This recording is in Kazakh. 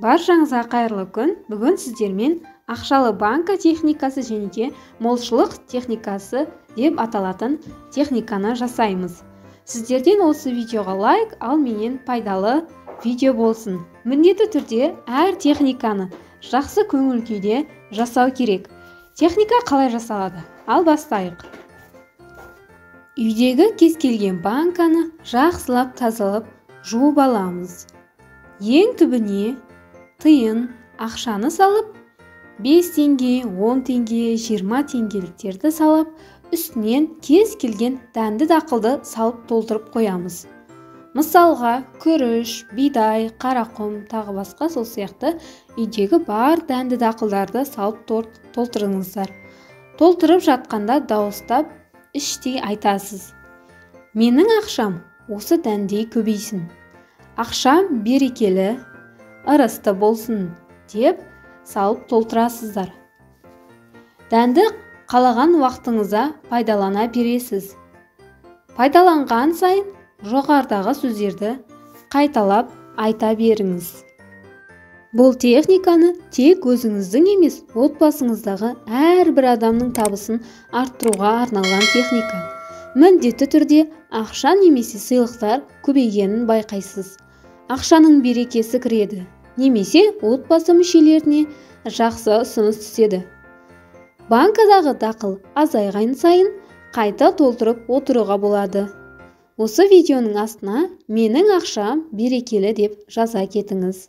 Баршаңызға қайырлы күн. Бүгін сіздермен ақшалы банка техникасы және де молшылық техникасы деп аталатын техниканы жасаймыз. Сіздерден осы видеоға лайк, ал менен пайдалы видео болсын. Міндетті түрде әр техниканы жақсы көңіл күйде жасау керек. Техника қалай жасалады? Ал бастайық. Үйдегі кез келген банканы жақсылап тазалап жуып аламыз. Ең түбіне тиын ақшаны салып, 5 теңге, 10 теңге, 20 теңгеліктерді салып, үстінен кез келген дәнді дақылды салып толтырып қоямыз. Мысалға, күріш, бидай, қарақұм, тағы басқа сол сияқты үйдегі бар дәнді дақылдарды салып толтырыңыздар. Толтырып жатқанда дауыстап іштей айтасыз: менің ақшам осы дәндей көбейсін, ақшам берекелі, ырысты болсын деп салып толтырасыздар. Дәнді қалаған уақытыңызда пайдалана бересіз. Пайдаланған сайын жоғарыдағы сөздерді қайталап айта беріңіз. Бұл техниканы тек өзіңіздің емес, отбасыңыздағы әрбір адамның табысын арттыруға арналған техника. Міндетті түрде ақша немесе сыйлықтар көбейгенін байқайсыз. Ақшаның берекесі кіреді, немесе отбасы мүшелеріне жақсы ұсыныс түседі. Банкадағы дақыл азайған сайын қайта толтырып отыруға болады. Осы видеоның астына менің ақшам берекелі деп жаза кетіңіз.